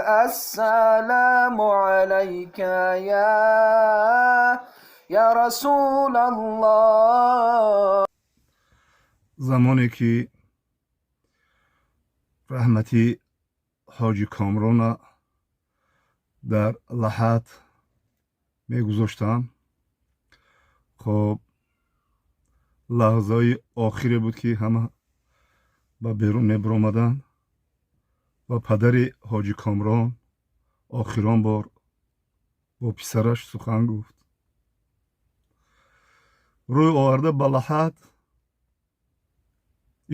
السلام عليك يا رسول الله. Замоне ки раҳматӣ Ҳоҷи Комрона дар лаҳад мегузоштам, хоб, лаҳзаи охире буд, ки ҳама ба берун мебаромаданд ва падари Ҳоҷи Комрон охирон бор бо писараш сухан гуфт. Рӯй оварда ба лаҳад,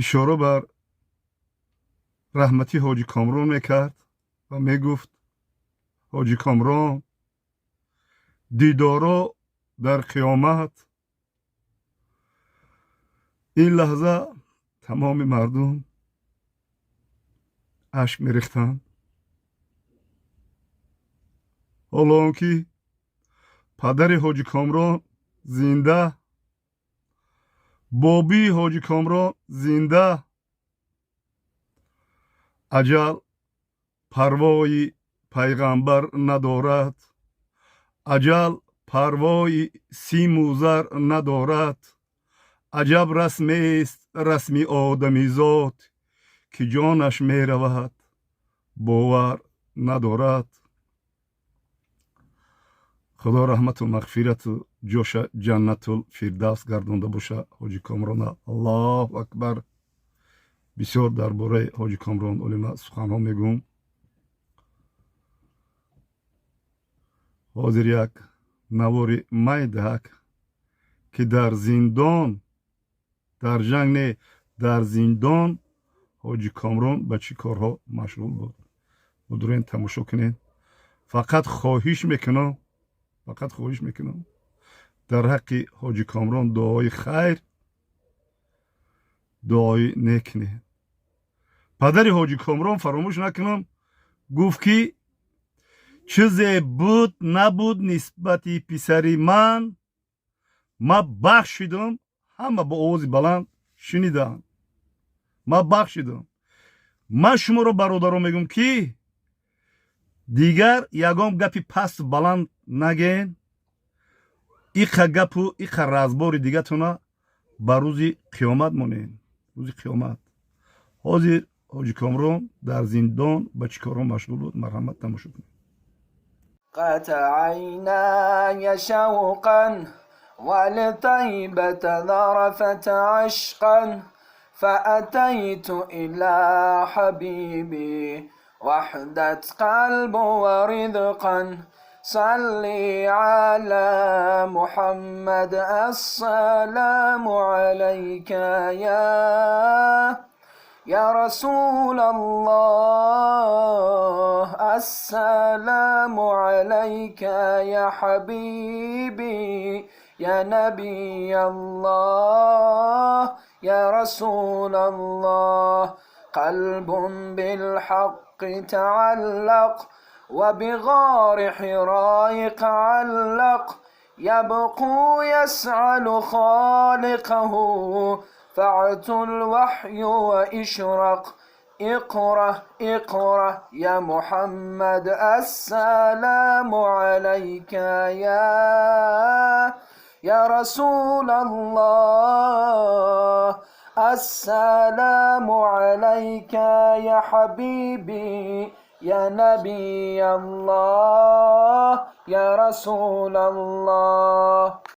ишора бар раҳматӣ Ҳоҷи Комрон мекард ва мегуфт: «Ҳоҷи Комрон, дидоро дар қиёмат». Ин лаҳза тамоми мардум ашк мерехтанд, ҳоло он ки падари Ҳоҷи Комрон зинда, бобии Ҳоҷи Комрон зинда. Аҷал парвои пайғамбар надорад, аҷал парвои симу зар надорад. Аҷаб расмест расми одамизод, ки ҷонаш меравад, бовар надорад. Худо раҳмату мағфирату ҷоша Ҷаннатул Фирдавс гардонда боша Ҳоҷи Комрона. Аллоҳу акбар. Бисёр дар бораи Ҳоҷи Комрон олима суханҳо мегӯм. Ҳозир як навори майдаак, ки дар зиндон, дар ҷанг не, дар зиндон Ҳоҷи Комрон ба чӣ корҳо машғул буд, будурен тамошо кунед. Фақат хоҳиш мекунам, фақат хоҳиш мекунам, дар ҳаққи Ҳоҷи Комрон дуои хайр, дуои нек кунед. Падари Ҳоҷи Комрон, фаромӯш накунам, гуфт, ки чизе буд набуд нисбати писари ман, ма бахшидам. Ҳама бо овози баланд шуниданд: «Ма бахшидам». Ман шуморо, бародаро, мегӯм, ки дигар ягон гапи пасту баланд наген. Иқа гапу иқа разбори дигатона ба рӯзи қиёмат монед, рӯзи қиёмат. Ҳозир Ҳоҷи Комрон дар зиндон ба чӣ корҳо машғул буд, марҳамат, тамошо кунед. عيناي شوقا ولطيبة ذرفت عشقا، فأتيت إلى حبيبي وحدة قلب ورزقا. صلي على محمد، السلام عليك يا رسول الله، السلام عليك يا حبيبي، يا نبي الله، يا رسول الله. قلب بالحق تعلق وبغار حراء علق، يبقو يسأل خالقه، فاعت الوحي وإشرق. اقرأ اقرأ يا محمد، السلام عليك يا رسول الله، السلام عليك يا حبيبي، يا نبي الله، يا رسول الله.